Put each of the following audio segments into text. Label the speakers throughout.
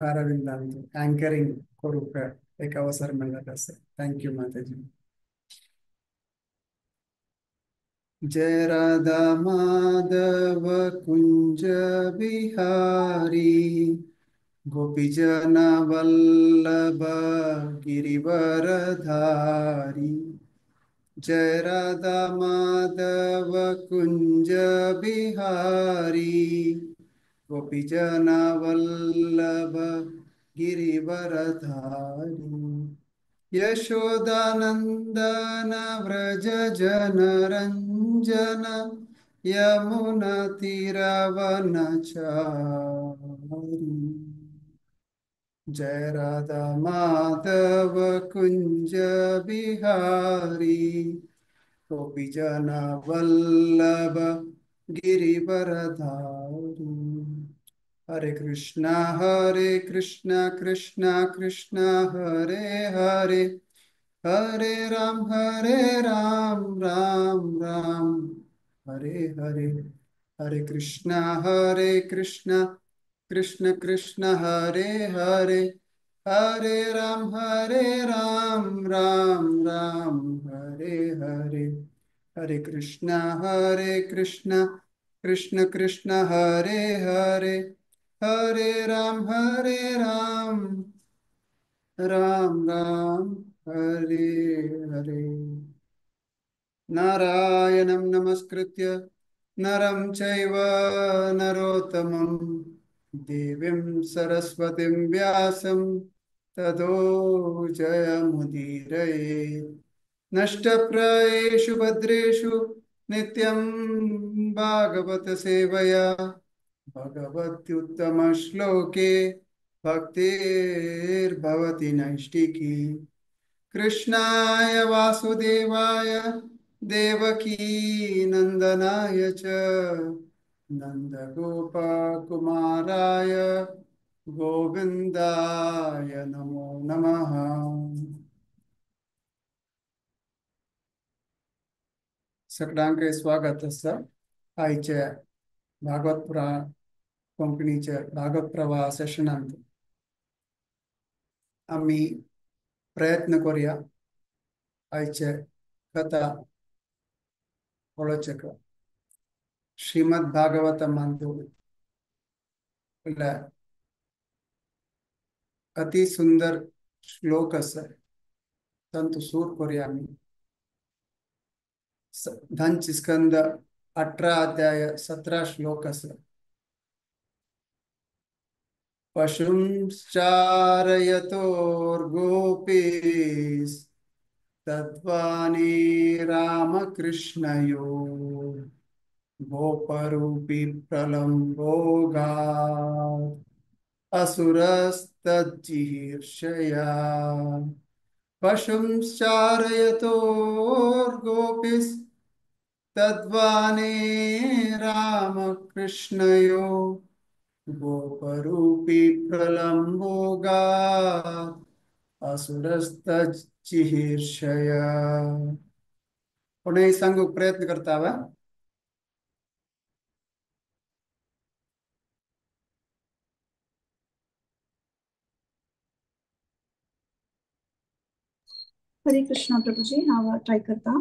Speaker 1: अरविंदांत anchoring करूंक एक अवसर मेळ्ळा आसा. Thank you माताजी. जय राधा माधव कुंज बिहारी, गोपीजन वल्लभ गिरिवरधारी. जय राधा माधव कुंज बिहारी, गोपीजन वल्लभ गिरिवरधारी. यशोदानंदन व्रज जन रंजन, यमुना तीरवनचारी. जय राधा माधव कुंज बिहारी, गोपीजन वल्लभ गिरिवरधारी. हरे कृष्णा कृष्णा कृष्णा हरे हरे, हरे राम राम राम हरे हरे. हरे कृष्णा कृष्ण कृष्ण हरे हरे, हरे राम राम राम हरे हरे. हरे कृष्णा कृष्ण कृष्ण हरे हरे, हरे राम राम राम हरे हरे. नारायणं नमस्कृत्य नरं चैव नरोत्तमं, देवीं सरस्वतीं व्यासं ततो जयमुदीरयेत्. नष्टप्रायेषु भद्रेषु नित्यं भागवत सेवया, भगवत्युत्तमश्लोके भक्तिर्भवति नैष्टिकी. कृष्णाय वासुदेवाय देवकी नंदनाय च, नंदगोपकुमाराय गोविंदाय नमो नमः. सगळ्यांक स्वागत आसा आयच्या भागवत पुराण कोंकणीच्या भागवत प्रवाह सेशनांत. आमी प्रयत्न करूया आयचे कथा पळोवचेक. श्रीमद भागवतमांतु अति सुंदर श्लोक आसा, तांतू सूर करूया आमी. धनच स्कंद 18 अध्याय 17 श्लोक आसा. पशुंश्चारयतोर्गोपीस् तद्वानी रामकृष्णयो, गोपरूपी प्रलम्बोगात् असुरस्तज्जिहीर्षया. पशुंश्चारयतोर्गोपीस् तद्वाने रामकृष्णयो, गोपरूपी प्रलम्बोगात् असुरस्तज्जिहीर्षया. कोणेय सांगूक प्रयत्न करता वा?
Speaker 2: हरे कृष्णा प्रभुजी, हांव ट्राय करता.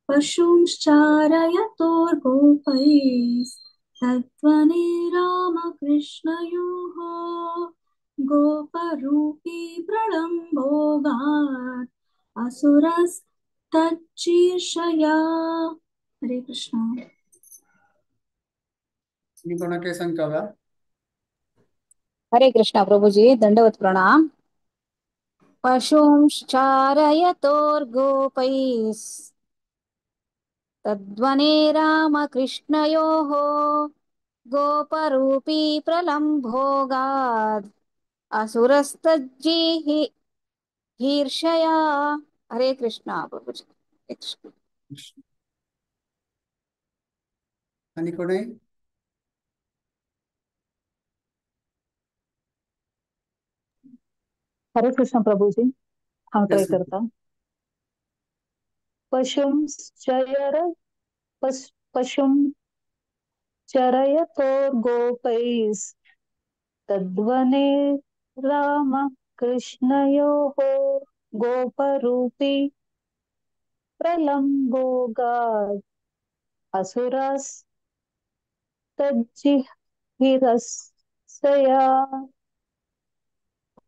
Speaker 2: पशुंश्चारयतोर्गोपैस्तद्वने रामकृष्णयोः, गोपरूपी प्रलम्बोगात् असुरस्तच्चीर्षया. हरे कृष्णा.
Speaker 1: मी कोणाक सांगता वा?
Speaker 3: हरे कृष्णा प्रभुजी, दंडवत प्रणाम. पशुंश्चारयतोर्गोपैस्तद्वने रामकृष्णयोः, गोपरूपी प्रलम्भोगाद् असुरस्तज्जिहीर्षया. हरे कृष्णा प्रभुजी.
Speaker 1: आनी कोणय?
Speaker 4: हरे कृष्ण प्रभुजी, हांव ट्राय करता. पशुं चरयतोर्गोपैस् तद्वने राम कृष्णयोः गोपरूपी प्रलम्बोगाद् असुरास्तज्जिहिरसया।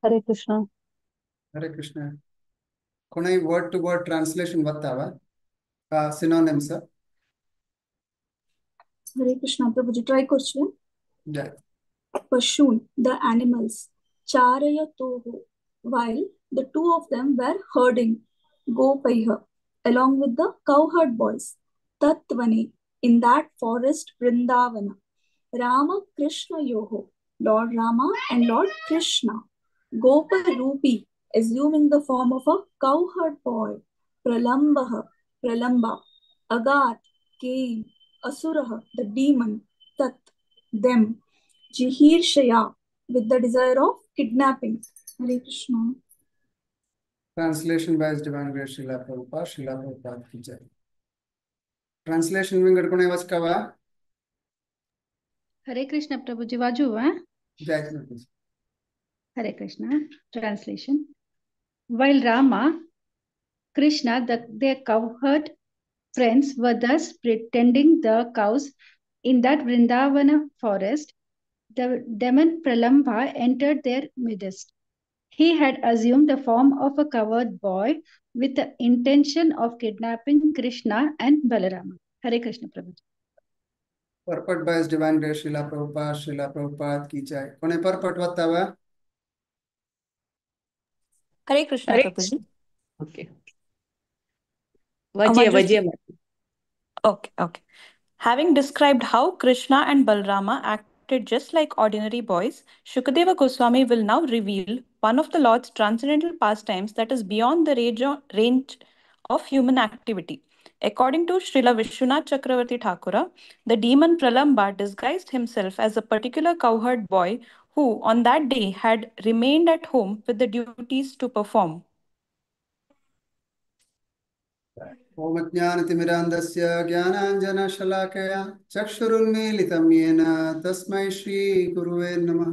Speaker 4: हरे कृष्ण।
Speaker 1: हरे कृष्ण। कोणाय वर्ड टू वर्ड ट्रांसलेशन वत्तावा synonyms?
Speaker 2: Hare Krishna Prabhuji, try करचें।
Speaker 1: जय।
Speaker 2: Pashun, the animals, Charayatoho, while the two of them were herding, Gopaiha, along with the cowherd boys, Tatvane, in that forest Vrindavana, Rama Krishna Yoho, Lord Rama and Lord Krishna, Gopa Rupi, assuming the form of a cowherd boy, Pralambaha, Pralamba, Agat, came, Asuraha, the demon, Tat, them, Jihirshaya, with the desire of kidnapping. Hare Krishna.
Speaker 1: Translation by His Divine Grace Srila Prabhupada, Srila Prabhupada ki jai. Translation विंगड कोणाय वाचकावा?
Speaker 5: Hare Krishna Prabhuji, वाजू वा?
Speaker 1: जय Prabhuji.
Speaker 5: Hare Krishna. Translation. While Rama, Krishna, their cowherd friends were thus pretending the cows in that Vrindavana forest, the demon Pralamba entered their midst. He had assumed the form of a cowherd boy with the intention of kidnapping Krishna and Balarama. Hare Krishna Prabhuji.
Speaker 1: Purport by His Divine Grace Srila Prabhupada, Srila Prabhupada ki jai. कोणे purport वत्तावा?
Speaker 6: Hare Krishna
Speaker 7: Hare
Speaker 6: Prabhuji.
Speaker 7: Okay. Vajya, Vajya.
Speaker 6: Okay, okay. Having described how Krishna and Balarama acted just like ordinary boys, Shukadeva Goswami will now reveal one of the Lord's transcendental pastimes that is beyond the range of human activity. According to Srila Vishwanath Chakravarti Thakura, the demon Pralamba disguised himself as a particular cowherd boy who on that day had remained at home with the duties to perform.
Speaker 1: Om ज्ञानतिमिरान्धस्य ज्ञानाञ्जनशलाकया चक्षुरुन्मीलितं येन तस्मै श्रीगुरुवे नमः।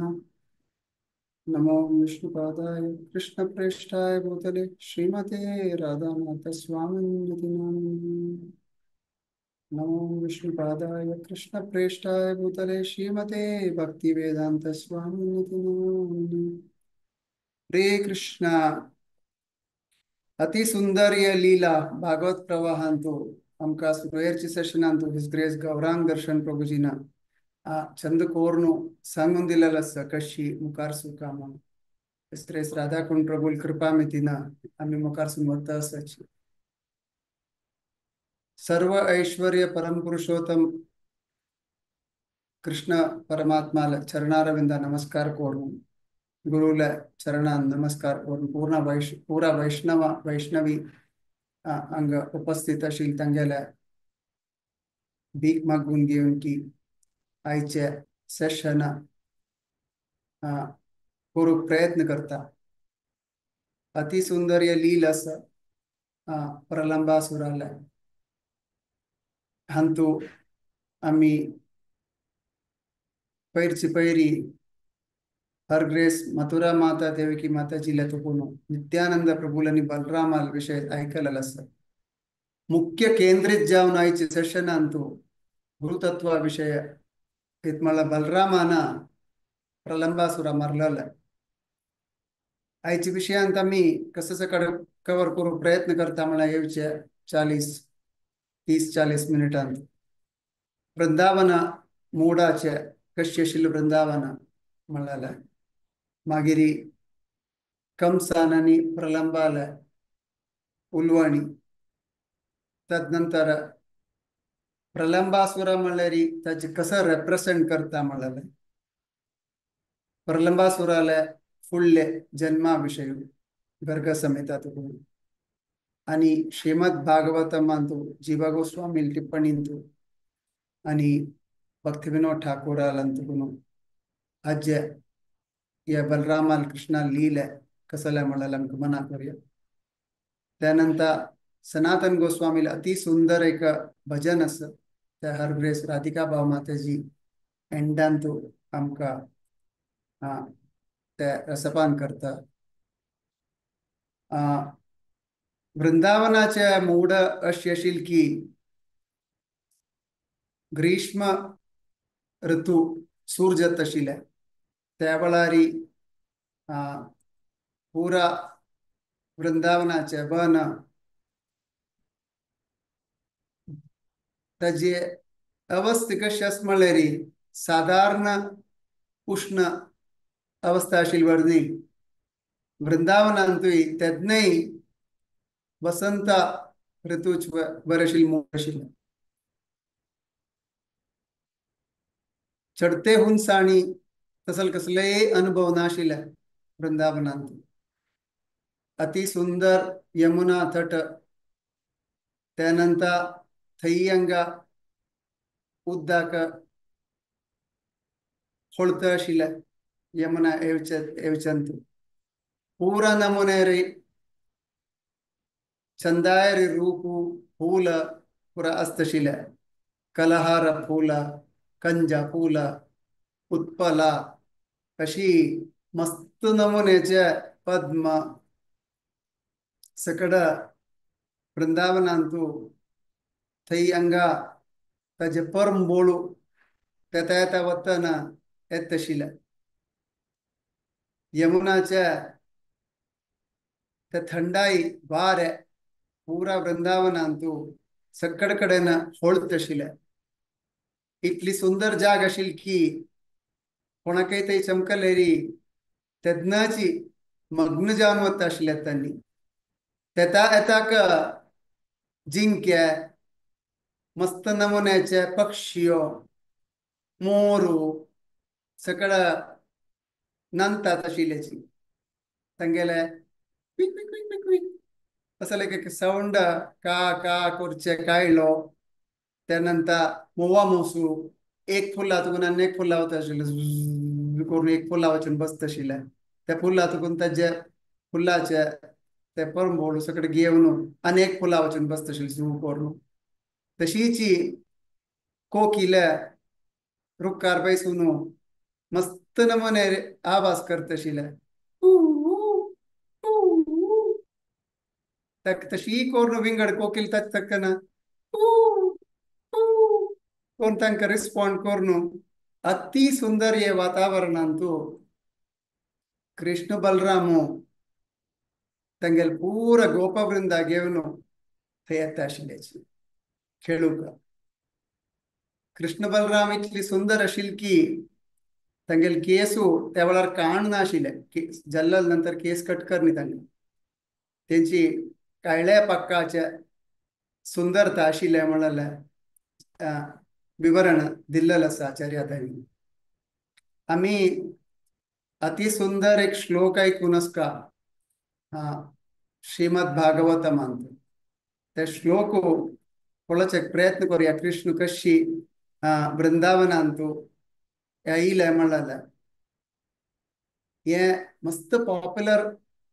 Speaker 1: नमो विष्णुपादाय कृष्णप्रेष्ठाय भूतले श्रीमते राधानाथस्वामिनिति नामिने। नमो विष्णुपादाय कृष्णप्रेष्ठाय भूतले श्रीमते भक्तिवेदान्तस्वामिनिति नामिने। हरे कृष्ण। अति सुंदर ये लीला भागवत प्रवाहांतु आमकां सुरवेरची सेशनांतु his grace Gaurang दर्शन प्रभुजीना चंद कोर्नु सांगून दिलेलं आसा कशी मुखार सुका म्हणून। His grace Radhakund प्रभूल कृपा मितीना आमी मुखार वता आसाची। सर्व ऐश्वर्य परम पुरुषोत्तम कृष्ण परमात्माला चरणारविंदा नमस्कार करून, गुरुला चरणान नमस्कार करून, पूर्ण पुरा वैष्णव वैष्णवी अंग उपस्थित आशिल्ले तांगेल्या भीक मागून घेवन की आयचे सेशन करूंक प्रयत्न करता। अति सुंदर हे लील आसा प्रलंबासुराले। हांतू आमी पयरची पयरी हर ग्रेस मथुरा माता देवकी माताजीला तुकून नित्यानंद प्रभुल आनी बलरामाल विशय आयकलेलो आसा। मुख्य केंद्रीत जावन आयचे सेशनांतू गुरुतत्वा विशय म्हळ्यार बलरामान प्रलंबासुरा मारलेलो। आयच्या विशयांत आमी कसो कडेन कवर करूंक प्रयत्न करता म्हळ्यार येवचे 30-40 मिनटांत वृंदावना मोडाचे कशें आशिल्लें वृंदावना म्हणलेलें, मागीर कंसान आनी प्रलंबाले उलवणी, तदनंतर प्रलंबासुरा म्हणल्यार ताजे कसो रेप्रेसेंट करता म्हणलेलें, प्रलंबासुराले फुडले जन्मा विशय गर्ग समेता तुकून आनी श्रीमद भागवतमांतु जीवा गोस्वामी टिप्पणींतु आनी भक्तिविनोद ठाकूरालंतुकून आज्य या बलरामाल कृष्णा लीले कसले म्हणलें आमकां मना करूया। त्यानंतर सनातन गोस्वामीला अति सुंदर एक भजन आसा त्या हर ग्रेस राधिका भाव माताजी एंडांतु आमकां ते रसपान करता. वृंदावनाचे मूड अशी आशिल्ली की ग्रीष्म ऋतू सूर जाता आशिल्ले त्या वेळार पुरा वृंदावनाचे वन ताजी अवस्था कशी आसा म्हणल्यार सादारण उष्ण अवस्था आशिल्ली बरी न्ही. वृंदावनांतूय तेन्नाय वसंत ऋतूच बरें आशिल्लें मूड आशिल्लें. चडते हुनसाणी तसल कसलेय अनुभव नाशिल्ले वृंदावनांत. अति सुंदर यमुना तट, त्यानंतर थंय हांगा उदक होळत आशिल्लें यमुना येवच्यांत. पुरा नमुने चंदायरी रूपू फूल पुरा आसताशिल्लें. कलहार फूल, कंजा फूल, उत्पला अशी मस्त नमुन्याचे पद्म सकड वृंदावनांतू थंय हांगा ताजे परंबोळू तेता येता वतना येता आशिल्लें. यमुनाच्या ते थंडाई वारे पुरा वृंदावनांतू सकड कडेन होळत आशिल्लें. इतली सुंदर जाग आशिल्ली की कोणाकय थंय चमकलेरी तेन्नाची मग्न जावन वता आशिल्ले तांणी. तेता येताक जिंक्य मस्त नमुन्याचे पक्षियो मोरू सकड नंतात आशिल्ल्याची तांगेले quick quick quick quick quick असले एक सावंड का का करचे कायलो. त्यानंतर मोवा मोसू एक फुला तुकून आनी एक फुला वता आशिल्लें करून एक फुला वचून बसता आशिल्लें. त्या फुला तुकून ताजे फुलाचे ते परंबोळ सगळे घेवन आनी एक फुला वचून बसता आशिल्लें झू करून. तशीची कोकिल रुखार बैसून मस्त नमुने आवाज करता आशिल्लें. तशी करून विंगड कोकिल ताका तक्कना कोण तांकां रिस्पॉन्ड करून अति सुंदर हे वातावरणांतू कृष्ण बलरामू तांगेले पुरा गोपवृंदा घेवन थंय येता आशिल्ल्याची खेळूंक. कृष्ण बलराम इतली सुंदर आशिल्ली की तांगेले केसू त्या वेळार काण नाशिल्ले. जल्लल नंतर केस कट कर न्ही तांकां. तेंची कायल्या पक्काचे सुंदरता आशिल्लें म्हणलें विवरण दिल्लें आसा आचार्य तांणी. आमी अति सुंदर एक श्लोक ऐकून आसका श्रीमद भागवतमांत. ते श्लोक पळोवचो एक प्रयत्न करुया. कृष्ण कशी वृंदावनांतू येयले म्हणलें हे मस्त पॉप्युलर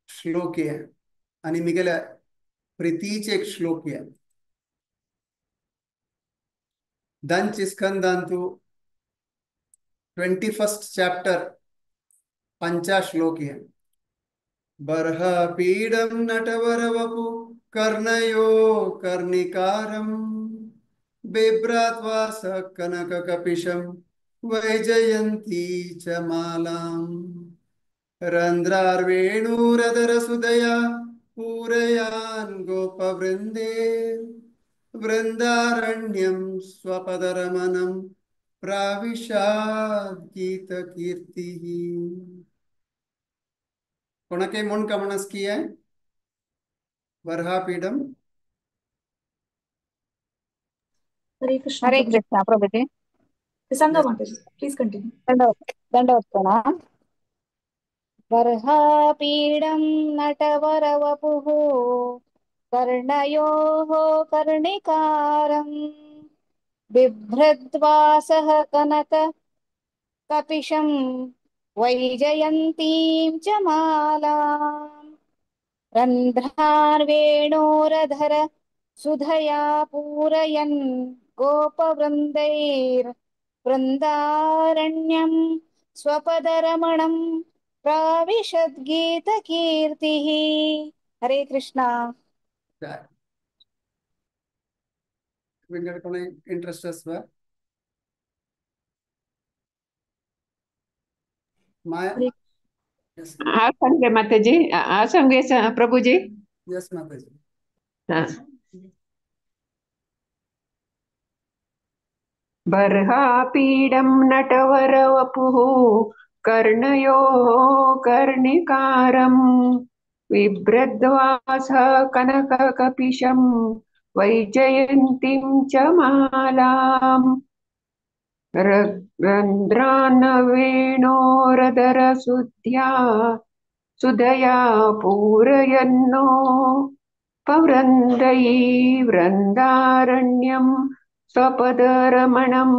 Speaker 1: श्लोक हे आनी मिगेल्या प्रितीचे एक श्लोक हे. दंच स्कंदांतू 21st chapter पंचा श्लोक हे. बर्ह पीडम नटवरवपु कर्णयो कर्णिकारं बिभ्रात्वास कनक कपिशं वैजयंती च मालां रन्ध्रार्वेणुरधरसुदया पूरयान् गोपवृन्दे वृन्दारण्यं स्वपदरमणं प्राविशाद् गीतकीर्तिः. कोणाकय म्हूण कमणस की आहे वरहापीडम.
Speaker 2: हरे कृष्ण
Speaker 3: हरे
Speaker 2: प्रभुजी.
Speaker 3: कृष्ण प्रभुजी.
Speaker 2: सांगा माताजी, प्लीज कंटिन्यू.
Speaker 3: दंडवत दंडवत प्रणाम. बर्हापीडं नटवरवपुः कर्णयोः कर्णिकारं बिभ्रद्वासः कनक कपिशं वैजयन्तीं च मालां रन्ध्रार्वेणोरधर सुधया पूरयन् गोपवृन्दैर् वृन्दारण्यं स्वपदरमणं प्राविशद्गीतकीर्तिः. हरे कृष्णा.
Speaker 1: विंगड कोणी इंटरेस्ट आसा? माया.
Speaker 7: हा सांगे माताजी, हा सांगे प्रभूजी.
Speaker 1: यस माताजी.
Speaker 7: हा. बर्हापीडं नटवरवपुः कर्णयोः कर्णिकारं बिभ्रद्वासः कनककपिशं वैजयन्तीं च मालाम् रन्ध्रान् वेणोरधरसुध्या सुधया पूरयन्नो पवृन्दयी वृन्दारण्यं स्वपदरमणं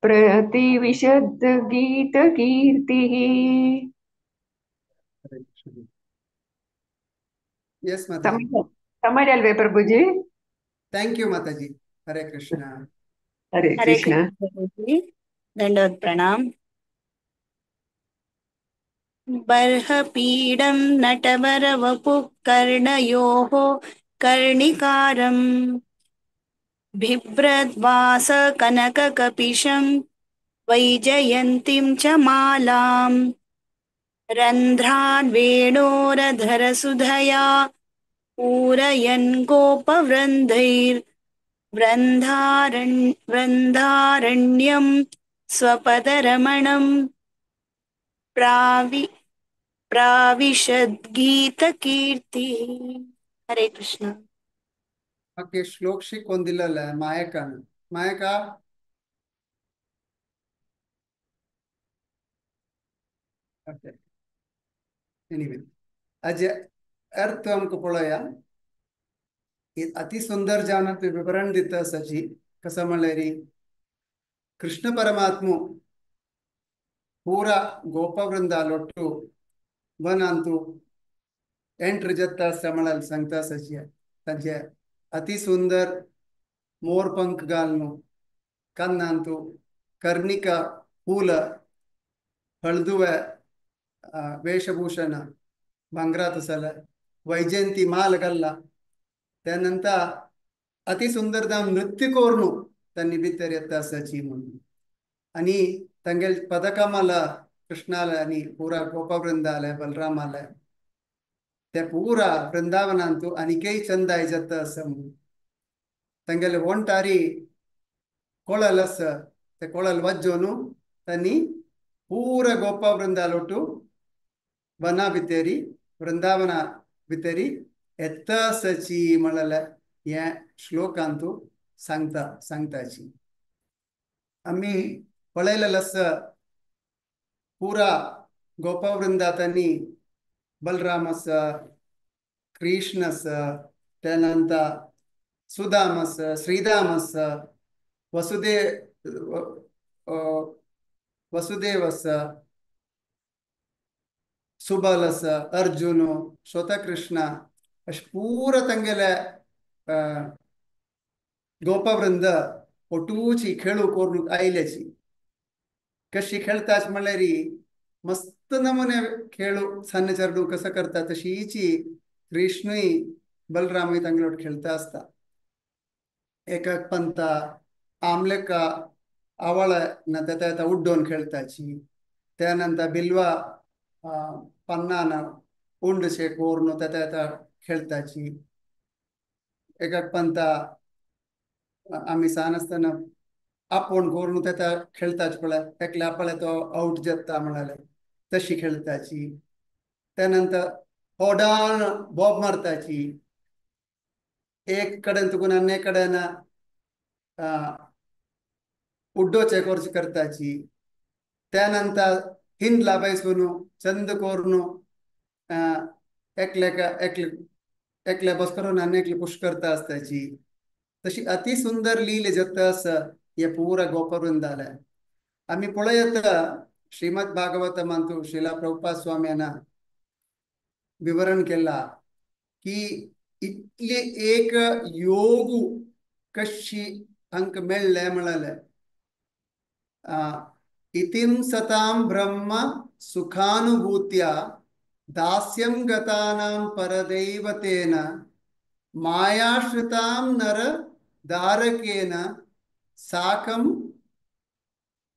Speaker 7: प्रतिविशद्गीतकीर्तिः.
Speaker 1: यस माताजी.
Speaker 7: समझ आलवे प्रभुजी.
Speaker 1: Thank you Mataji. Hare Krishna.
Speaker 7: Hare
Speaker 8: Hare
Speaker 7: Krishna.
Speaker 8: Krishna. दंडवत प्रणाम. बर्हपीडं नटवरवपुः कर्णयोः कर्णिकारं बिभ्रद्वास कनककपिशं वैजयन्तीं च मालां रन्ध्रान् वेणोरधरसुधया पूरयन् गोपवृन्दैर् वृन्दारण्यं स्वपदरमणं प्राविशद्गीतकीर्तिः. हरे कृष्ण.
Speaker 1: ओके, श्लोक शिकोन दिलेला आहे मायकान. मायका ओके. एनिवे, आज अर्थ आमकां पळोवया. अति सुंदर जावन ते विवरण दिता आसाची. कसं म्हणल्यार कृष्ण परमात्मो पूरा गोपवृंदालोट्टु वनांतु एंट्र जत्ता आसता म्हळ्यार सांगता आसाची. तांचे अति सुंदर मोरपंख घालून कन्नांतु कर्णिका फूल हळदुवे वेशभूषण भांगरात आसले वैजयंती माल घाल्ला. त्यानंतर अति सुंदर दाम नृत्य करून त्यांनी भितर येता आसाची म्हणून. आणि तांगेल पदकमाला कृष्णाला आणि पुरा गोपवृंदाला बलरामाला त्या पुरा वृंदावनांतु आनीकय चंदाय जाता आसा म्हणून. तांगेले वोंटारी कोळल आसा ते कोळल वाजोवन तांणी पुरा गोपवृंदालोटू वना भितरी वृंदावना भितरी येता आसाची म्हणलें हे श्लोकांतु सांगता सांगताची. आमी पळयलेलें आसा पुरा गोपवृंदातांनी बलराम आसा, कृष्ण आसा, त्यानंतर सुदाम आसा, श्रीदाम आसा, वसुदेव आसा, सुबल आसा, अर्जुन, श्वेतकृष्ण अशें पुरा तांगेले गोपवृंद ಒಟ್ಟೂಚಿ खेळू करून आयल्याची. कशी खेळतात म्हणल्यार मस्त नमुने खेळू सान्न चेडू कसं करता तशीची कृष्णूय बलरामूय तांगेले वट खेळता आसता. एकाक पंता आमलेका आवळ ना तेता उड्डोवन खेळताची. त्यानंतर बिल्वा पन्नान उंडशे कोरून तेता खेळताची. एकाक पंता आमी सान आसतना आपोवन करून तेता खेळताच पळय एकले आपले तो आवट जाता म्हणाले तशी खेळताची. त्यानंतर होडान बोब मारताची. एक कडेन तुकून आनी एक कडेन उड्डोचे कोर्स करताची. त्यानंतर हिंदला बैसून चंद करून एकले एकले एकले बस करून आनी एकले पुश करता आसताची. तशी अति सुंदर लीले जाता आसा हे पुरा गोपवृंदाले. आमी पळयता श्रीमद भागवतमांतु श्रीला प्रभुपाद स्वाम्यान विवरण केला की इतले एक योगू कशी हांकां मेळ्ळे म्हळ्यार इतिं सतां ब्रह्म सुखानुभूत्या दास्यं गतानां परदैवतेन मायाश्रितां नर दारकेन साकं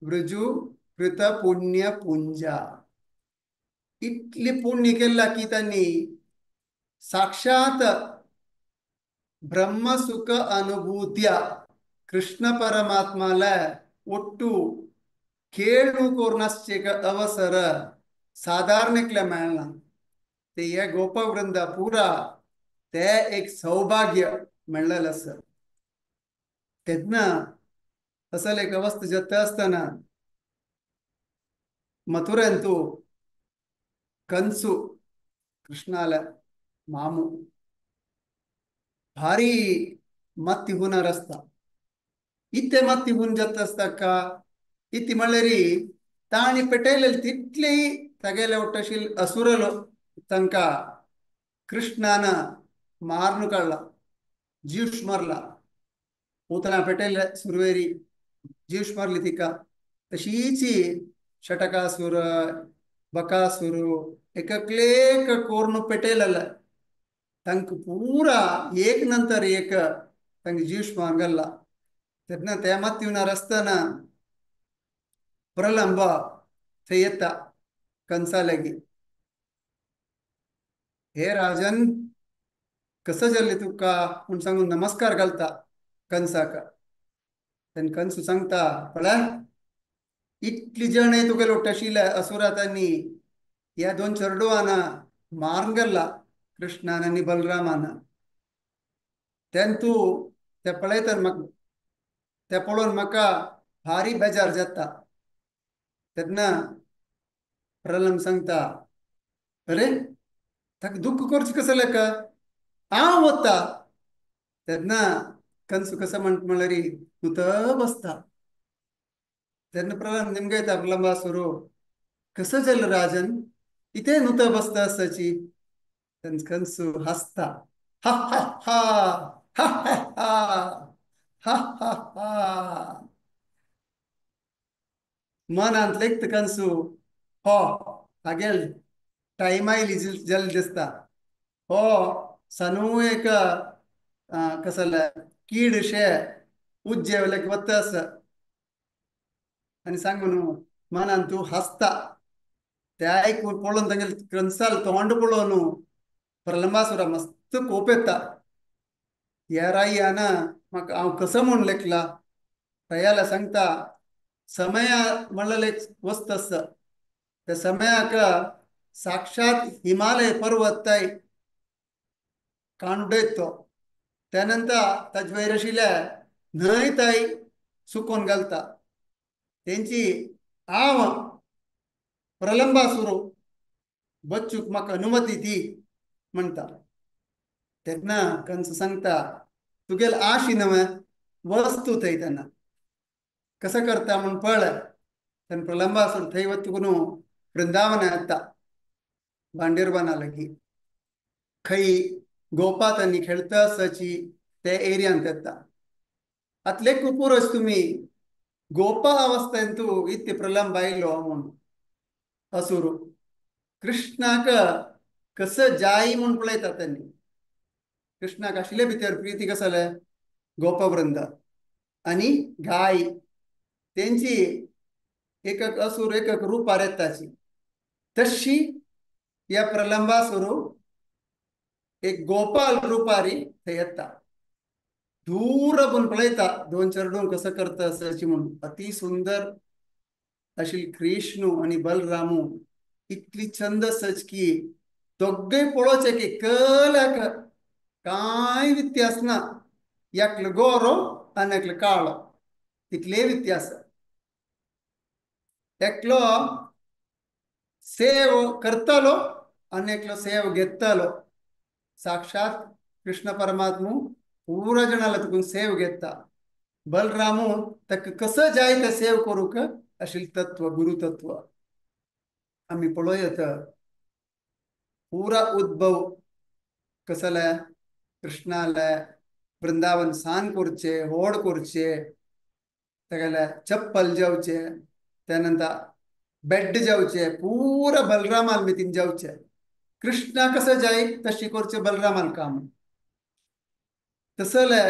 Speaker 1: वृजु कृत पुण्य पुंजा. इतली पुण्य केल्ला की तांणी साक्षात ब्रह्मसुख अनुभूत्या कृष्ण परमात्माला ಒಟ್ಟು ಕೇಳು ಕೋರ್ನಶ್ಚೇಕ ಅವಸರ साधारणकल्या मेळना. ते हे गोपवृंद पुरा ते एक सौभाग्य मेळलेलें आसा. तेन्ना असल एक अवस्था जाता आसतना मथुरेंतु कंसु कृष्णाला मामू भारी मत्ती हुनर आसता. इत्ते मत्ती हुन जाता आसता का इत्ती म्हणल्यारी ताणी पेटयलेले तितलेय तागेले ಒಟ್ಟಶೀಲ್ असुरलो तांकां कृष्णान मारून काडला, जीव मारला. पूतना पेटयले सुरवेरी जीव मारली तिका. तशीच शटकासुर बकासुर एककलेक कोरून पेटयलेले तांकां पूरा एक नंतर एक तांकां जीव मारून घाल्ला. तेन्ना ते मत्ती हुनार आसतना प्रलंब थंय येता कंसा लागी. हे राजन कसं जाल्लें तुका म्हूण सांगून नमस्कार घालता कंसाक. तेन्ना कंस सांगता पळय इतली जण तुगेले उठशिल्ले असुरा तांणी ह्या दोन चेडवान मारून गेला कृष्णान आनी बलरामान. तेन्ना तूं ते पळयतना म्हाका ते पळोवन म्हाका भारी बेजार जाता. तेन्ना प्रलंब सांगता अरे ताका दुख्ख करचें कसलें लेका हांव वता. तेन्ना कंस कसो म्हणटा म्हणल्यार तूं तर बसता. तेन्ना प्रलंब निमगयता प्रलंबासुरू कसो जालें राजन इथे नुतो बसता आसची. तेन्ना कंस हांसता हा हा हा हा हा हा हा हा. मनांत लेगीत कंसू हो हागेल टायम आयली जाल्ली दिसता. हो सनू एक कसले कीड शे उज्जेवलेक वता आसा आनी सांगून मनान तूं हांसता. ते आयकून पळोवन तांगेले कंसाल तोंड पळोवन प्रलंबासुरा मस्त कोप येता. ह्या रायान म्हाका हांव कसो म्हूण लेखला. रायाला सांगता समय म्हणलें एक वस्त आसा त्या समयाक साक्षात हिमालय पर्वत काण उडयत तो. त्यानंतर ताजे वयर आशिल्ल्या न्हंय ताय सुकोवन घालता. तेंची हांव प्रलंबासुरू बच्चूक म्हाका अनुमती दी म्हणटा. तेन्ना कंस सांगता तुगेल आशी नवे वस्तू थंय तेन्ना कसं करता म्हूण पळय. तेन्ना प्रलंबासूर थंय वतकून वृंदावन येता भांडीरवना लागीं खंय गोपा तांणी खेळता आसाची ते एरियांत येता. आतले कुपूरच तुमी गोपा अवस्थेंतू इत्ते प्रलंब आयलो म्हूण असुरू कृष्णाक कसं जाय म्हूण पळयता तांणी. कृष्णाक आशिल्ले भितर प्रिती कसलें गोपवृंद आनी गाय तेंची एक एक असुर एक एक रूपार येताची. तशी ह्या प्रलंबासुरू एक गोपाल रुपारी थंय येता. दूर पूण पळयता दोन चेडूं कसं करता आसाची म्हूण. अति सुंदर आशिल्ली कृष्णू आनी बलरामू इतली छंद आसाच की दोगय पळोवचें की कलाक कांय व्यत्यास ना. एकलो गोरो आनी एकलो काळो तितले व्यत्यास. एकलो सेव करतालो आनी एकलो सेव घेतालो. साक्षात कृष्ण परमात्मू पुरा जणाला तुकून सेव घेता. बलरामू ताका कसं जाय तें सेव करूंक आशिल्लें तत्व गुरु तत्व आमी पळोवया. पुरा उद्भव कसले कृष्णाले वृंदावन सान करचे होड करचे तागेले चप्पल जेवचे त्यानंतर बेड जावचे पूरा बलरामाल मितीन जावचे कृष्णा कसं जाय तशी करचे बलरामाल काम तसले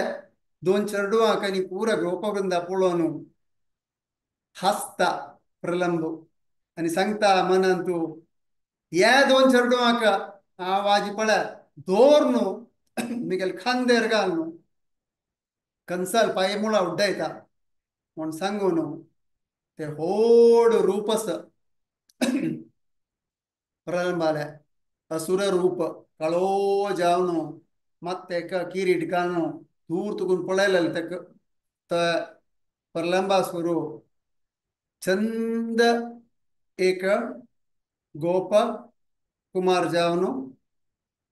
Speaker 1: दोन चेडवांक आनी पुरा गोपवृंदा पळोवन हासता प्रलंब आनी सांगता मनान तूं ह्या दोन चेडवांक हांव आजी पळय दोर न्हू मिगेल खांदेर घाल न्हू कंसाल पांय मुळां उड्डायता म्हूण सांगून ते होड रूप आसा प्रलंबाले असुर रूप काळो जावन मात तेका किरीट घालून दूर तुकून पळयलें तेका प्रलंबासुर चंद एक गोप कुमार जावन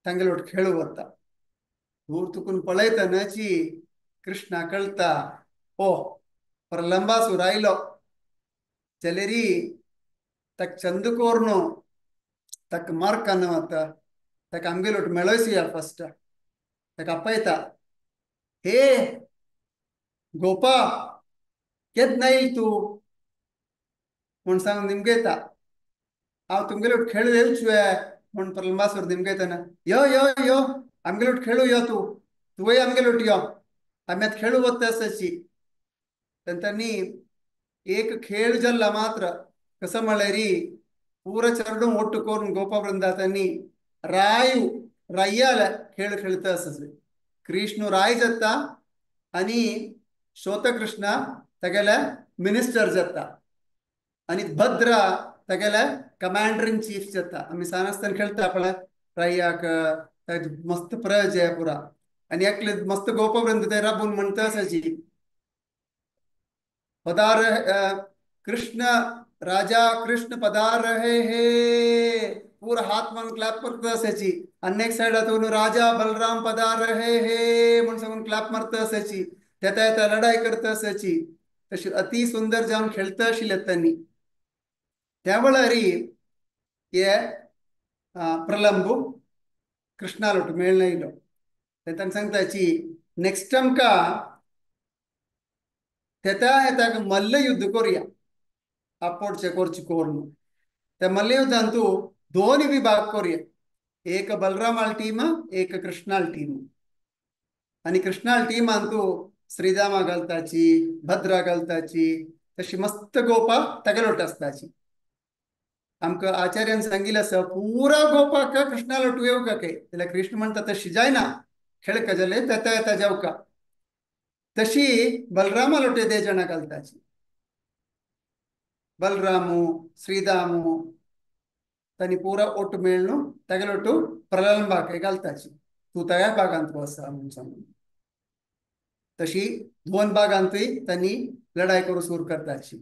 Speaker 1: तांगेले वट खेळू वता. दूर तुकून पळयतनाची कृष्णा कळता ओ प्रलंबासुर आयलो जाल्यार ताका चंद कोर्न ताका मार्कान वता ताका आमगेले वट मेळोवया फस्ट ताका आपयता हे गोपा केन्ना येयल तूं म्हूण सांगून निमगयता हांव तुमगेले वट खेळू येवचुवे म्हूण प्रलंबासुर निमगयतना यो यो यो आमगेले वट खेळू यो तूं तुवय आमगेले वट यो आमी आतां खेळू वता आसाची. तेंच्यांनी एक खेळ जाल्ला मात्र कसो म्हळ्यार पुरा चेडूं ಒಟ್ಟು करून गोपवृंदातांनी रायू राय्याला खेळ खेळता आसा. कृष्ण राय जाता आनी श्वेतकृष्ण तागेले मिनिस्टर जाता आनी भद्रा तागेले कमांडर इन चीफ जाता. आमी सान आसतना खेळटा पळय राय्याक मस्त प्रज आहे पुरा आनी एकले मस्त गोपवृंद ते राबून म्हणटा आसाची पदार कृष्ण राजा कृष्ण पदार रहे हे पूरा हात मान क्लॅप करता असायची. आणि नेक्स्ट सायडातून राजा बलराम पदार रहे हे म्हणून सांगून क्लॅप मारता असायची. तेता येता लढाई करता असायची. तशी अति सुंदर जावन खेळता आशिल्ले त्यांनी. त्या वेळार हे प्रलंबू कृष्णालोट मेळ्ळ येयलो. तांकां सांगताची नेक्स्ट आमकां तेता येता मल्ल युद्ध करुया आपोडचे कोरची कोर्न. त्या मल्लयुद्धांतू दोन विभाग करूया, एक बलरामाल टीम एक कृष्णाल टीम. आणि कृष्णाल टीमांतू श्रीदामा घालताची भद्रा घालताची तशी मस्त गोपा तागेलोट आसताची. आमकां आचार्यान सांगिल्लें आसा पुरा गोपाक कृष्णालोट येवका काय जाल्यार कृष्ण म्हणटा तशी जायना खेळका जाल्यार तेता येता जावका. तशी बलरामालोटे ते जाणां घालताची बलरामू श्रीदामू तांणी पुरा ओट मेळ्ळो तागेलोटू प्रलंबाक घालताची तूं त्या भागांत आसा म्हणून सांगून. तशी दोन भागांतूय तांणी लढाई करूं सुरू करताची.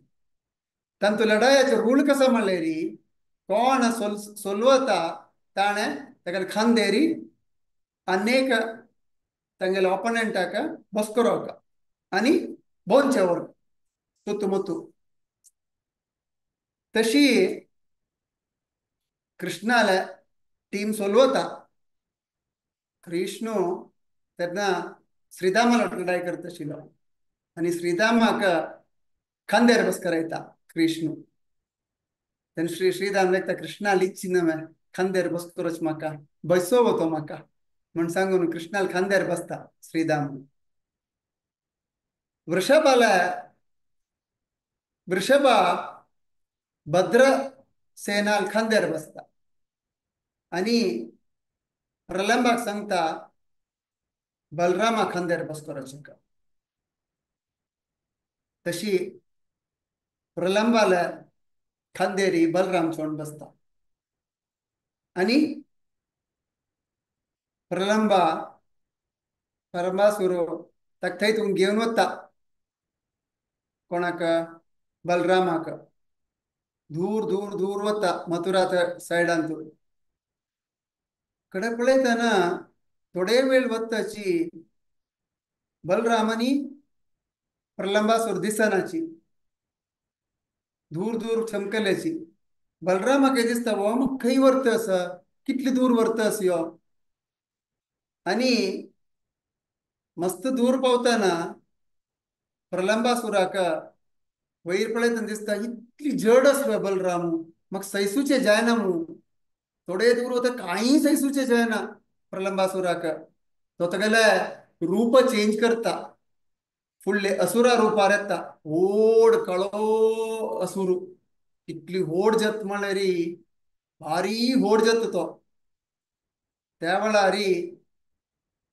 Speaker 1: तांतू लढायाचो रूल कसो म्हणल्यार कोण सोलवता ताणें तागेले खांदेरी अनेक तांगेले ऑपोनंटाक बसकरोवका आनी बोनचे व्हर सुतमुतू. तशी कृष्णाले टीम सोलवता. कृष्ण तेन्ना श्रीदामाला लढाई करता आशिल्लो आनी श्रीदामाक खांद्यार बसकरायता कृष्ण. तेन्ना श्रीदाम लेखता कृष्णा लिच्ची नवे खांद्यार बसकरोच म्हाका बसोवो तो म्हाका म्हूण सांगून कृष्णाल खांद्यार बसता श्रीदाम. वृषभाला वृषभा भद्र सेनाल खांद्यार बसता आनी प्रलंबाक सांगता बलरामा खांद्यार बसकराचें का. तशी प्रलंबाला खांदेरी बलराम चोण बसता आनी प्रलंबा परमासुरो ताका थंय तुका घेवन वता कोणाक बलरामाक दूर दूर दूर वता मथुरा सायडान कडे पळयतना थोडे वेळ वताची बलरामानी प्रलंबासूर दिसनाची दूर दूर चमकल्याची. बलरामाक दिसता हो मग खंय व्हरता आसा कितले दूर व्हरता आसा यो. आनी मस्त दूर पावतना प्रलंबासुराक वयर पळयतना दिसता इतली जड आसलो बलराम, म्हाका सैसूचे जायना मू, थोडे दूर वता कांय सैसूचे जायना प्रलंबासुराक। तो तागेले रूप चेंज करता, फुडले असुरा रूपार येता, व्हड काळो असुरू, इतली व्हड जात म्हळ्यार भारी व्हड जाता तो। त्या वेळार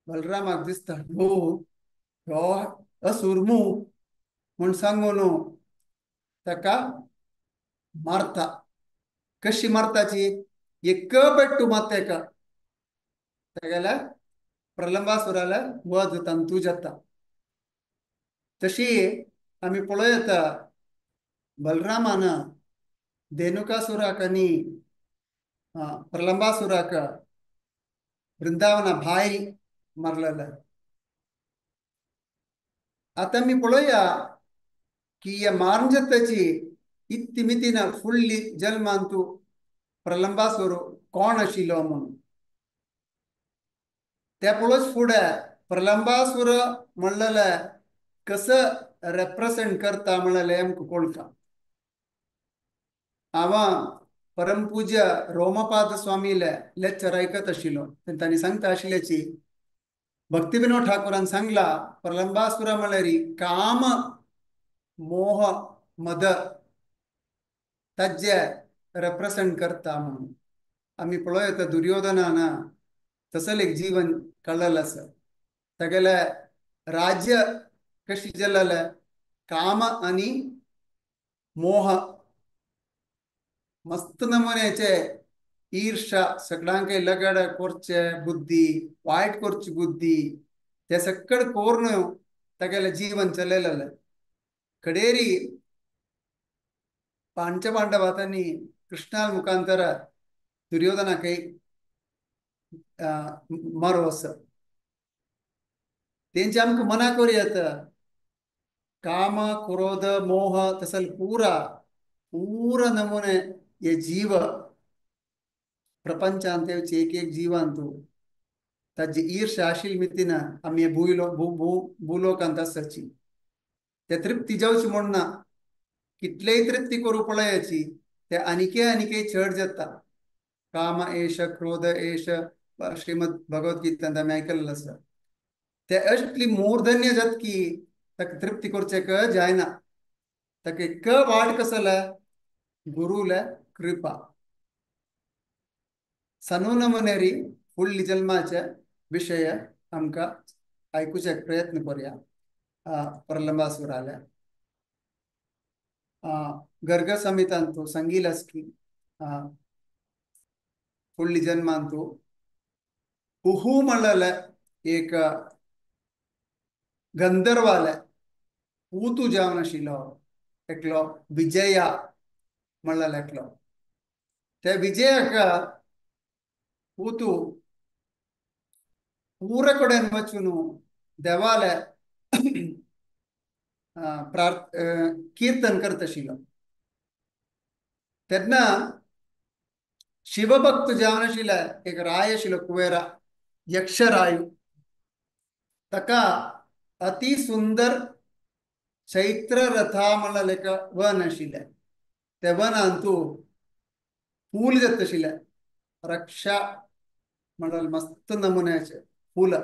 Speaker 1: बलरामाक दिसता हो हो असुर मू म्हूण सांगून ताका मारता। कशी मारताची, एक पेट्टू मारता एका, तागेल्या प्रलंबासुराला वध तंतू जाता। तशी आमी पळोवं बलरामान धेनुकासुराक आनी प्रलंबासुराक वृंदावना भायर मारलेले। आतां आमी पळोवया की ह्या मारून जाताची इत्तिमितीन फुडली जल्मांतू प्रलंबासुर कोण आशिल्लो म्हणून। त्या पळोवच फुडें प्रलंबासुर म्हणलेले कसं रेप्रेसेंट करता म्हणलें आमकां कळटा। हांव परमपूज्य रोमपाद स्वामीले लेक्चर आयकत आशिल्लो, तांणी सांगता आशिल्ल्याची भक्ती विनोद ठाकूरान सांगला प्रलंबासुरा म्हणल्यार काम मोह मद ताजे रेप्रेसेंट करता म्हणून। आमी पळोवं येता दुर्योधनान तसलें एक जीवन काडलेलें आसा, तागेलें राज्य कशी जालेलें काम आनी मोह, मस्त नमुन्याचे ईर्षा, सगळ्यांक लगड करचे बुद्धी, वायट करची बुद्धी, ते सगळं करून तागेलें जीवन चलयलेलें। कडेरी पंचपांडवांनी कृष्णा मुखांतर दुर्योधनाक मारो आसा। तेंचे आमकां मना करूं येता काम क्रोध मोह तसल पुरा पूरा नमुने हे जीव प्रपंचांत एक एक जीवांतू ताजी ईर्षा आशिल्ली मितीन आमी भूलो भू भू भूलोकांत आसाची, ते तृप्ती जावची म्हूण ना, कितलेय तृप्ती करूं पळयाची ते आनीकय आनीकय चड जाता। काम एष क्रोध एष श्रीमद भगवद्गीतांत आमी आयकल्लें आसा। ते असली मूर्धन्य जात की ताका तृप्ती करचेक जायना, ताका एक वाट कसले गुरुले कृपा। सनू नमुनेरी फुडली जल्माचे विशय आमकां आयकुचे प्रयत्न करुया। प्रलंबासुराले गर्ग संहितांतु संगीलस्की फुडली जन्मांतु कुहू म्हणलेले एक गंधर्वाले पूतू जावन आशिल्लो एकलो विजया म्हणलेलो एकलो, त्या विजयाक पूतू पूरा कडेन वचून देवाले कीर्तन करता आशिल्लो। तेन्ना शिवभक्त जावन आशिल्ले एक राय आशिल्लो कुवेरा यक्षरायु, ताका अति सुंदर चैत्र रथा म्हणलेलें एक वन आशिल्लें, त्या वनांतू फूल जाता आशिल्लें, रक्षा म्हणल्यार मस्त नमुन्याचे फूल।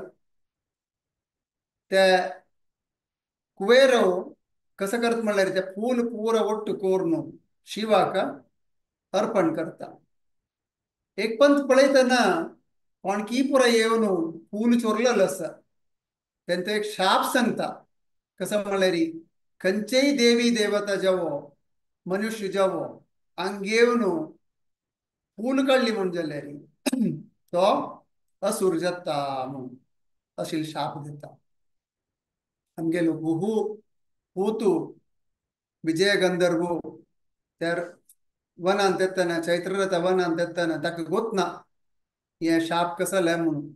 Speaker 1: ते कुवेर कसं करत म्हणल्यार ते फूल पुरा ಒಟ್ಟು करून शिवाक अर्पण करता। एक पंत पळयतना कोणकी पुरा येवन फूल चोरलेलो आसा, तेंचो एक शाप सांगता कसं म्हणल्यार खंयचेय देवी देवता जावो मनुष्य जावो हांगा येवन फूल काडली म्हूण जाल्यार तो असुर जाता म्हूण अशी शाप दिता। आमगेलो गुहू पूतू विजय गंधर्व त्या वनांत येतना चैत्ररथ वनांत येतना ताका गोतना हे शाप कसले म्हणून,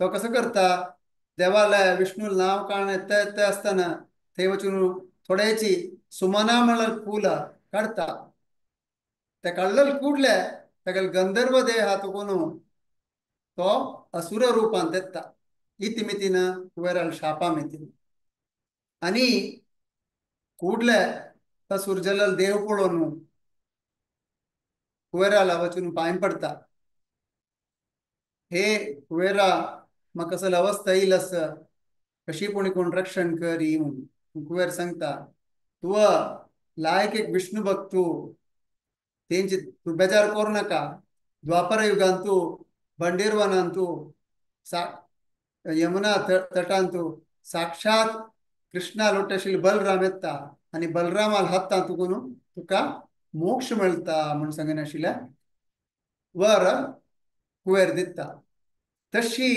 Speaker 1: तो कसो करता देवाले विष्णू नांव काण येता येता आसतना थंय वचून थोड्याची सुमना म्हणल्यार फुलां काडटा, ते काडलेले कुडले तागेले गंधर्व देह तुकून तो असुर रूपांत येता। इति मितीन कुवेराल शापा मितीन आनी कुडले असुर जलल देव पळोवन कुवेराला वचून पांय पडता. हे कुवेरा म्हाका कसली अवस्था येईल आसा, कशी कोणी कोण रक्षण करी म्हणून. कुवेर सांगता तूं लायक एक विष्णू भक्तू, तेंची तूं बेजार करूं नाका. द्वापर युगांतू बंडीरवनांतू सा यमुना तटांतू साक्षात कृष्णा लोटशील बलराम येता आनी बलरामाल हातां तुकून तुका मोक्ष मेळटा म्हूण सांगनाशिल्ल्या वर कुवेर दिता. तशी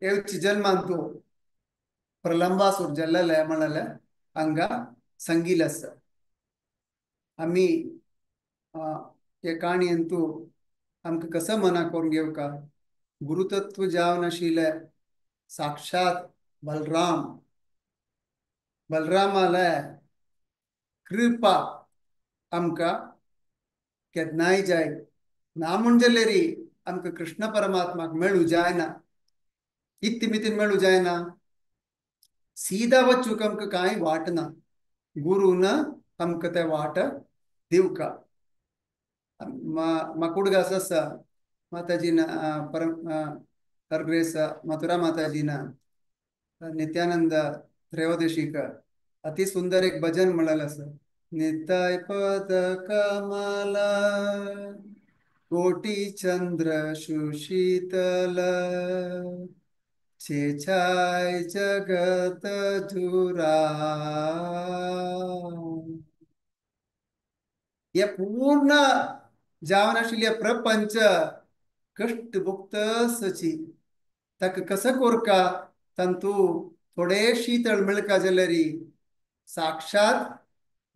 Speaker 1: येवची जन्मांतू प्रलंबासूर जल्लले म्हणले हांगा संगील आसा. आमी हे काणयेंतू आमकां कसो मना करून घेवका, गुरुतत्व जावन आशिल्ले साक्षात बलराम, बलरामाले कृपा आमकां केन्नाय जाय ना म्हणजे री आमकां कृष्ण परमात्माक मेळू जायना, इत्ती मितीन मेळू जायना, सीधा वचूंक आमकां कांय वाट ना, गुरून आमकां ते वाट दिवका. माकुडगास आसा माताजीन परम हरग्रेस मथुरा माताजीन नित्यानंद त्रयोदशीक अति सुंदर एक भजन म्हणलें आसा. निताय पद कमला कोटी चंद्र सुशीतल छाय जगत धुरा. हे पूर्ण जावन आशिल्ले प्रपंच कश्ट भोगतसची ताका कसो कोरका तांतू थोडे शीतळ मेळका जाल्यार साक्षात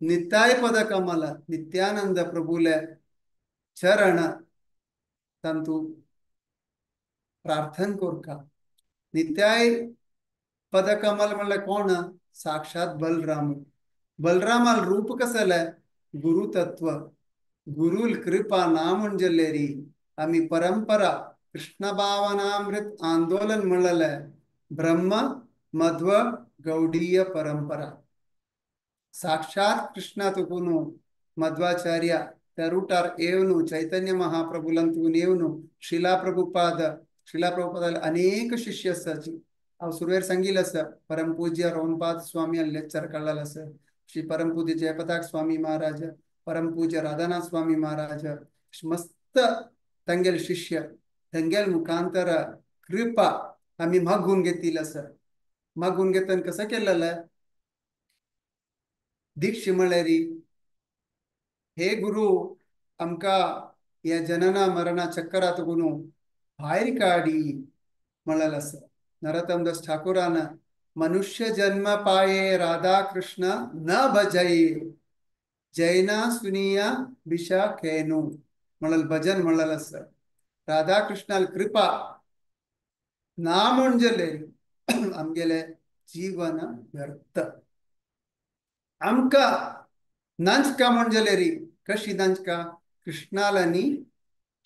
Speaker 1: निताय पद कमल नित्यानंद प्रभुले चरण तांतू प्रार्थन कोरका. नित्याय पद कमल म्हणल्यार कोण? साक्षात बलराम. बलरामाल रूप कसलें? गुरुतत्व. गुरुल कृपा ना म्हणजेलेरी आमी परंपरा कृष्ण भावनामृत आंदोलन म्हणलें ब्रह्म मध्व गौडीय परंपरा. साक्षात कृष्णा तुकून मध्वाचार्य त्या रुटार येवन चैतन्य महाप्रभुलंतून येवन शिला प्रभुपाद, शिला प्रभुपाद अनेक शिष्य आसाची. हांव सुरवेर सांगिल्लें आसा परमपूज्य रोहनपाद स्वामी लेक्चर काडलेलें आसा, श्री परमपूज्य जयपताक स्वामी महाराज, परमपूज्य राधानाथ स्वामी महाराज, मस्त तांगेले शिष्य तांगेले मुखांतर कृपा आमी मागून घेतिल्ली आसा. मागून घेतना कसं केलेलें? दीक्षा म्हळ्यार हे गुरु आमकां ह्या जनना मरणा चक्करांत भायर काडी म्हणलेलें आसा. नरोत्तमदास ठाकुरान मनुष्य जन्म पाये राधा कृष्ण न भजये जैना सुनिया बिशा खेनू म्हणलें भजन म्हणलेलें आसा. राधा कृष्णाल कृपा ना म्हणजेले आमगेलें जीवन व्यर्थ. आमकां नांचका म्हणजेले री कशी नांचका? कृष्णाल आनी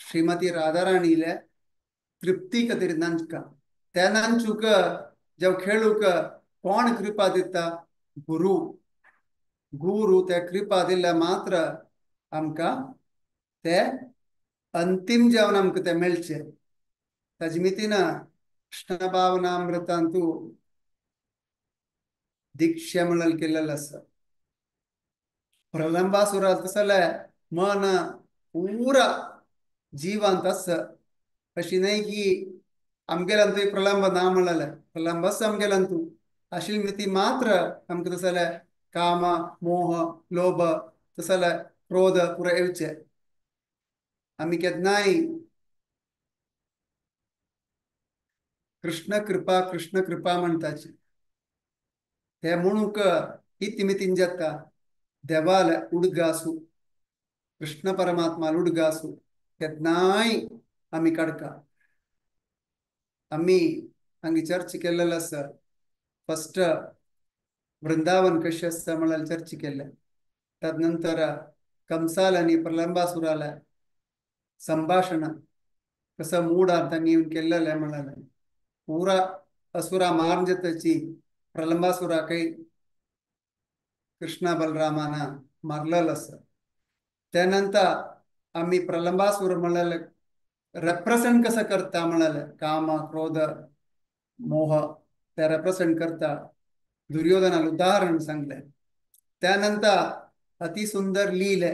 Speaker 1: श्रीमती राधाराणीले तृप्ती खातीर नांचका. त्या नांचूक जावं खेळूक कोण कृपा दिता? गुरु. गुरु त्या कृपा दिल्या मात्र आमकां ते अंतीम जेवण आमकां तें मेळचें. ताजे मितीन कृष्ण भावनामृतांतू दीक्षा म्हणून केलेलें आसा. प्रलंबासुरा तसलें मन पुरा जिवंत आसा. अशी न्हय की आमगेल्यांतूय प्रलंब ना म्हणलेलें, प्रलंब आसा आमगेल्यांतू. आशिल्ली मिती मात्र आमकां तसलें काम मोह लोभ तसलें क्रोध पुरा येवचें. आमी केन्नाय कृष्ण कृपा कृष्ण कृपा म्हणटाची ते म्हणूंक इती मितीन जाता. देवाल उडगासू कृष्ण परमात्मा उडगासू केन्नाय आमी काडका. आमी हांगा चर्च केल्लेलो आसा. फस्ट वृंदावन कशें आसता म्हणल्यार चर्च केल्लें. तदनंतर कंसाल आनी प्रलंबासुराले संभाषण कसं मूड तांणी येवन केल्लेलें म्हणलें. पुरा असुरा मारून जाताची प्रलंबासुरा काही कृष्ण बलरामान मारलेलो आसा. त्यानंतर आम्ही प्रलंबासुर म्हणलेले रेप्रेझेंट कसं करता म्हणाले काम क्रोध मोह ते रेप्रेझेंट करता दुर्योधनाला उदाहरण सांगले. त्यानंतर अतिसुंदर लिहिले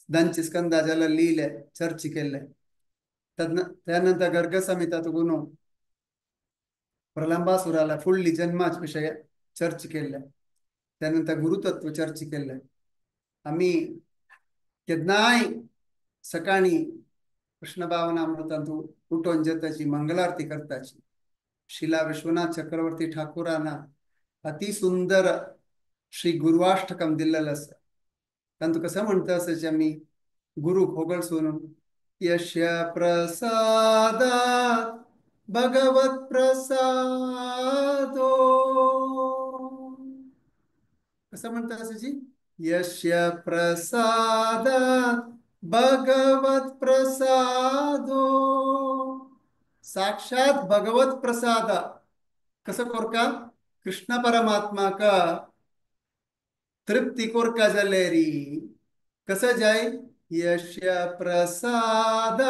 Speaker 1: दंच स्कंदाजाला लिहिले चर्च केले. त्यानंतर गर्ग संहिता तुगुन प्रलंबासुराला फुडली जन्माच विषय चर्च केले. त्यानंतर गुरुतत्व चर्च केले. आम्ही केन्नाय सकाळी कृष्ण भावनामृतांतु उठून जताची मंगलारती करताची शिला विश्वनाथ चक्रवर्ती ठाकूरांना अतिसुंदर श्री गुरुवाष्टकम दिलेलं असं. तांतू कसं म्हणतं असायचे आम्ही गुरु होगळसून यस्य प्रसादात भगवत प्रसादो कसं म्हणतं असायची यस्य प्रसादात भगवत प्रसादो साक्षात भगवत प्रसाद कसं कोरका कृष्ण परमात्मा का तृप्ती कोरका जालेरी कसं जाय यस्य प्रसाद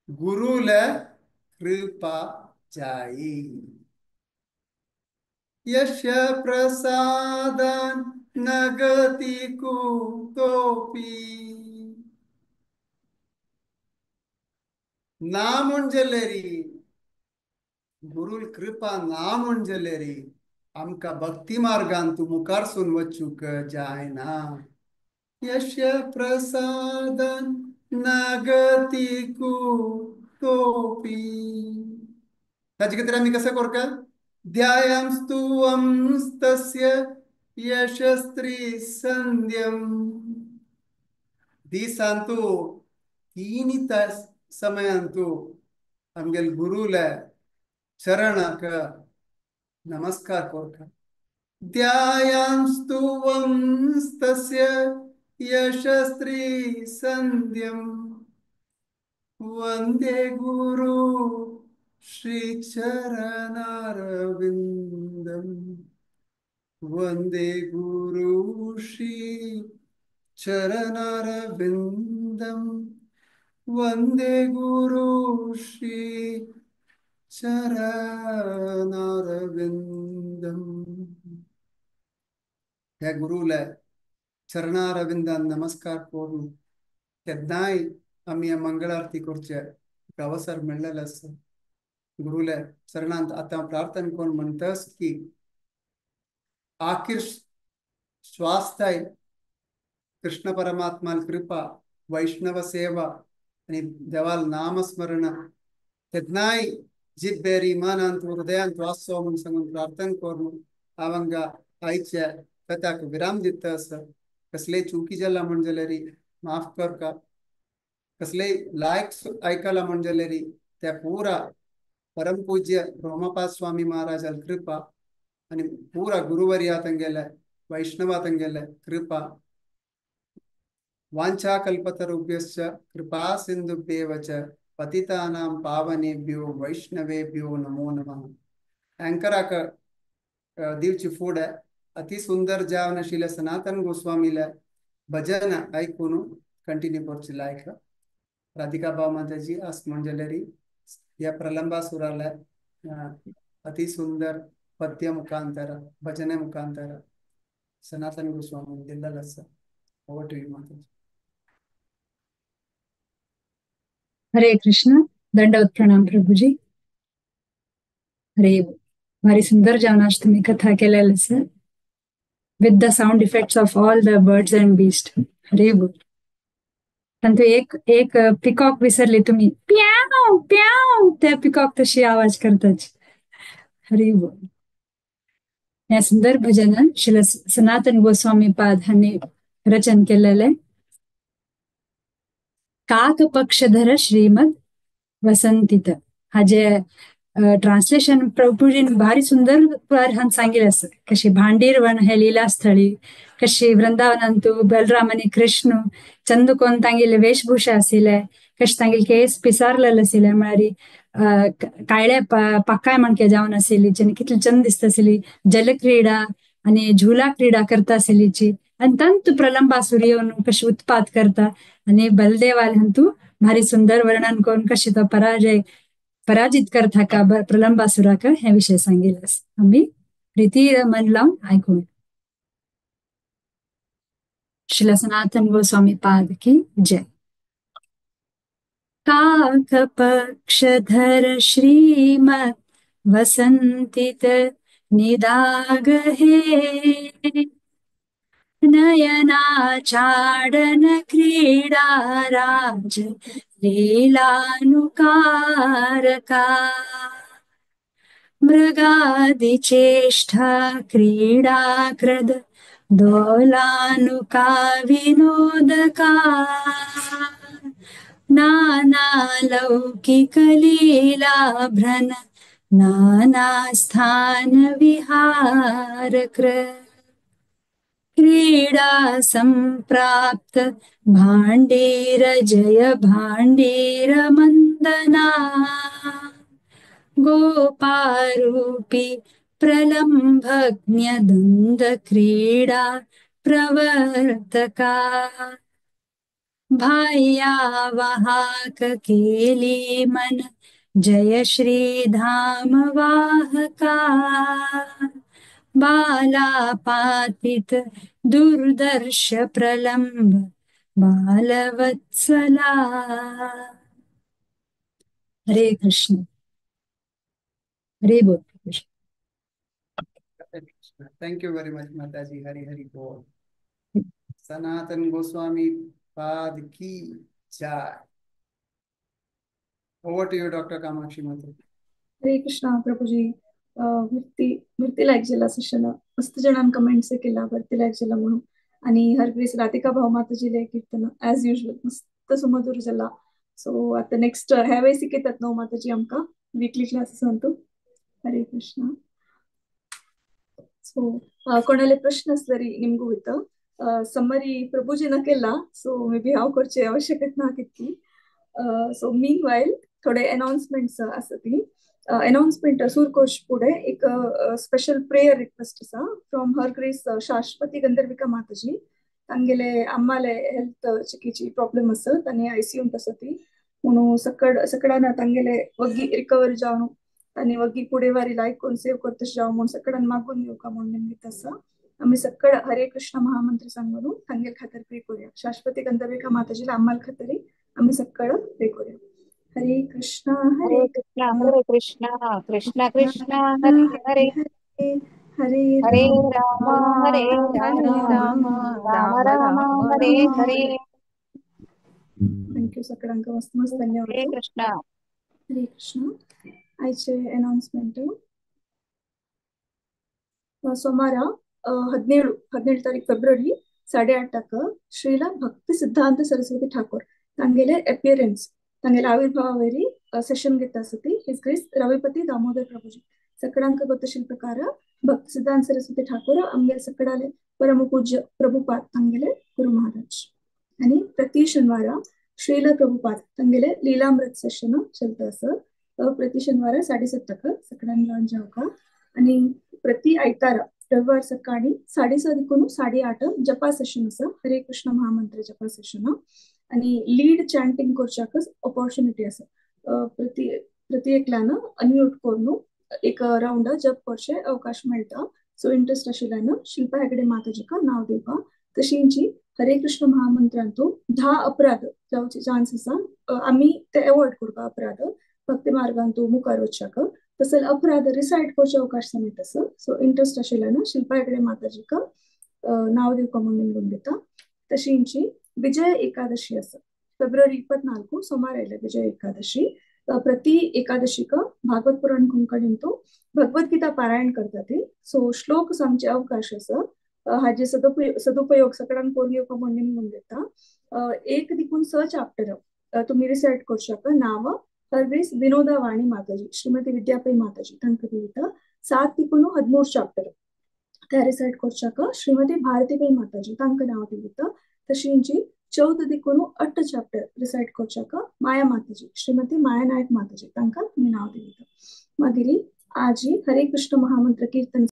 Speaker 1: गुरुला कृपा जाई यस्य प्रसादान नगति कुतोपी ना म्हणजेलेरी गुरुल कृपा ना म्हणजेलेरी आमकां भक्ती मार्गान तूं मुखारसून वचूंक जायना. यस्य प्रसादान नगति कुतोपी ताजे खातीर आमी कसं करता ध्यायांस्तुवंस्तस्य यशस्त्री संध्यम दिसांतु तीन तास समयांतु आमगेले गुरुला चरणाक नमस्कार करता. ध्यायांस्तुवंस्तस्य यशस्त्री संध्यम वंदे गुरु श्री चरणारविंदम वंदे गुरु श्री चरणारविंदम वंदे गुरु श्री चरणारविंदम. ह्या गुरुला चरणारविंदान नमस्कार करून केन्नाय आमी मंगळारती करचे अवसर मेळ्ळेलो आसा. गुरुला चरणांत आतां प्रार्थना करून म्हणटास की आखिर श्वासताय कृष्ण परमात्मा कृपा वैष्णव सेवा आणि देवाल नामस्मरण तेन्नाय जिब्बेरी मनांत हृदयांत वासो म्हणून सांगून प्रार्थना करून हांव आयच्या कथाक विराम दिता आसा. कसलेय चुकी जाला म्हण जाल्यार माफ करका, कसलेय लायक आयकला म्हण जाल्यार त्या पुरा परमपूज्य रोमपाद स्वामी महाराजाल कृपा आणि पुरा गुरुवर्या तांगेले वैष्णवा तांगेले कृपा वांछा कल्पतरुभ्यश्च कृपा सिंधुभ्येव च पतितानां पावनेभ्यो वैष्णवेभ्यो नमो नमः. अँकराक दिवची फुडें अति सुंदर जावन आशिल्ल्या सनातन गोस्वामीले भजन आयकून कंटिन्यू करचे लायक राधिका भाव माताजी आस म्हण जाल्यार ह्या प्रलंबासुराले अति सुंदर पद्य मुखांतर भजने मुखांतर सनातन गोस्वामी दिल्लेलो आसा. Over to you Mataji.
Speaker 5: Hare Krishna. दंडवत प्रणाम प्रभुजी. हरे भारी सुंदर जावन आज तुम्ही कथा केलेली आसा with the sound effects of all the birds and beast. Hare बोल. तांतू एक एक पिकॉक विसरली तुम्ही, प्याव प्याव त्या पिकॉक तशी आवाज करताच. हरे बोल. या सुंदर भजनान श्री सनातन गोस्वामी पाद हांणी रचन केलेले काक पक्षधर श्रीमद वसंतित हाजे ट्रान्सलेशन प्रभुजीन भारी सुंदर हान सांगितलं असं कशी भांडीरवन हे लीलास्थळी कशी वृंदावनांतु बलराम आणि कृष्ण चंद कोण तांगेले वेशभूषा आशिल्ले कशे तांगेले केस पिसारलेले आशिल्ले म्हळ्यार कायळे पाकाय म्हणके जावन आशिल्ली जेन्ना कितले चंद दिसता आशिल्ली जलक्रीडा आणि झुला क्रीडा करता आसलीची आणि तंतु प्रलंबासुर येवन कशी उत्पात करता आणि बलदेवाल हंतू भारी सुंदर वर्णन करून कशी तो पराजित करता का प्रलंबासुराक हे विषय सांगेल आम्ही प्रीती मन लावून ऐकून. श्रील सनातन गोस्वामी पाद की जय. काक पक्षधर श्रीमद वसंतित निदाग हे नयनाचाडन क्रीडा राज लीलानुकारका मृगादिचेष्टा क्रीडाकृद दोलानुका विनोदका नानालौकिकलीलाभ्रन नानास्थान विहारकृ क्रीडा संप्राप्त भांडीर जय भांडीर मंदना गोपारूपी प्रलंभज्ञ द्वंद क्रीडा प्रवर्तका भाय्यावाहक केली मन जय श्री धाम वाहका बालापातित दुर्दर्श प्रलंब बालवत्सला. हरे कृष्ण हरे बोल.
Speaker 1: Thank you very much Mataji. Hari Hari बोल. सनातन गोस्वामी पाद की जय. Over to you doctor Kamakshi Mataji.
Speaker 2: Hare Krishna Prabhuji. भरती लायक झाला सेशन. मस्त जणांनी कमेंट्स केला भरती लायक झाला म्हणून. आणि हरग्रेस राधिका भाऊ माताजीले कीर्तन ॲज युजल मस्त सुमधुर झाला. सो आता नेक्स्ट ह्या वेळी शिकयतात न्हू माताजी आमकां वीकली क्लासेस अंतू. हरे कृष्ण. सो कोणाले प्रश्न असले निमಗೂ ಇತ್ತು समरी प्रभुजीನ केला सो मे बी हांव करचे आवश्यकता ना तितकी. सो मीन वायल थोडे अनाउन्समेंट्स आसा ती. अनाउन्समेंट सुरकोश पुढे एक स्पेशल प्रेयर रिक्वेस्ट आसा फ्रॉम हर ग्रेस शाश्वती गंधर्विका माताजी. तांगेले आम्माले हेल्थ चिकीची प्रॉब्लेम आसा तांणी आयसीयूंत आसा ती म्हणून सकडान तांगेले वग्गी रिकवर जावन तांणी वग्गी पुढे वारी लायक कोण सेव करतश जावं म्हणून सकडान मागून घेवका म्हणून निमित्त आसा. आम्ही सकड हरे कृष्ण महामंत्र सांगून तांगेल खातर प्रे करूया. शाश्वती गंधर्विका माताजीला आम्हाला खातरी आम्ही सकड प्रे करूया. हरे कृष्णा
Speaker 3: हरे कृष्णा हरे कृष्णा कृष्ण कृष्ण हरे हरे
Speaker 2: हरे
Speaker 3: हरे राम हरे राम राम राम हरे हरे.
Speaker 2: Thank you सगळ्यांक मस्त मस्त धन्यवाद.
Speaker 3: हरे कृष्णा
Speaker 2: हरे कृष्ण. आयचे अनाउन्समेंट सोमार 17 तारीख फेब्रुवारी 8:30 श्रीला भक्ती सिद्धांत सरस्वती ठाकूर तांगेले अपियरन्स तांगेले आविर्भावावेरी सेशन घेता आसती his grace Ravipati Damodar Prabhuji. सकडांक ಗೊತ್ತಶೀಲ್ ಪ್ರಕಾರ ಭಕ್ತಿ ಸಿದ್ಧಾಂತ सरस्वती ठाकूर आमगेले सकडाले परमपूज्य प्रभुपाद तांगेले गुरु महाराज. आणि प्रति शनिवार श्रील प्रभुपाद तांगेले लीलामृत सेशन चलता आसा. प्रति शनिवार 7:30 सकडान जॉईन जावका. आणि प्रति आयतार रविवार सकाळी 7:30 देखून 8:30 जपा सेशन आसा. हरे कृष्ण महामंत्र जपा सेशन आणि लीड चॅन्टिंग करच्याक ऑपॉर्च्युनिटी आसा. प्रति एकल्यान अनम्यूट करून एक राउंड जप करचे अवकाश मेळटा. सो इंट्रस्ट आशिल्ल्यान शिल्पा हेगडे माताजीका नाव दिवपा. तशींची हरे कृष्ण महामंत्रांतू 10 अपराध जावचे चान्स आसा. आमी ते अवॉइड करपा अपराध भक्ती मार्गांतू मुखार वचच्याक तसले अपराध रिसायट करचे अवकाश समेत आसा. सो इंट्रस्ट आशिल्ल्यान शिल्पा हेगडे माताजीका नाव दिवपा म्हणून दिता. तशींची विजय एकादशी आसा. फेब्रुवारी 24 सोमार आयले विजय एकादशी. प्रति एकादशीक भागवत पुराण कोंकणींतू भगवद्गीता पारायण करता ती. सो श्लोक सांगचे अवकाश आसा. हाजे सदुपयोग सगळ्यांक करून घेवपा म्हणून दिता. 1 देखून 6 चॅप्टर तुमी रिसायट करू शकता. नाव हरवेस विनोदा वाणी माताजी श्रीमती विद्यापई माताजी तांकां दिता. 7 देखून 13 चॅप्टर ते रिसायट करू शकता. श्रीमती भारतीबाई माताजी तांकां नांव दिता. तशींची 14 देखून 8 चॅप्टर रिसायट करच्याक माया माताजी श्रीमती माया नायक माताजी तांकां तुमी नांव दिता. मागीर आजी हरे कृष्ण महामंत्र कीर्तन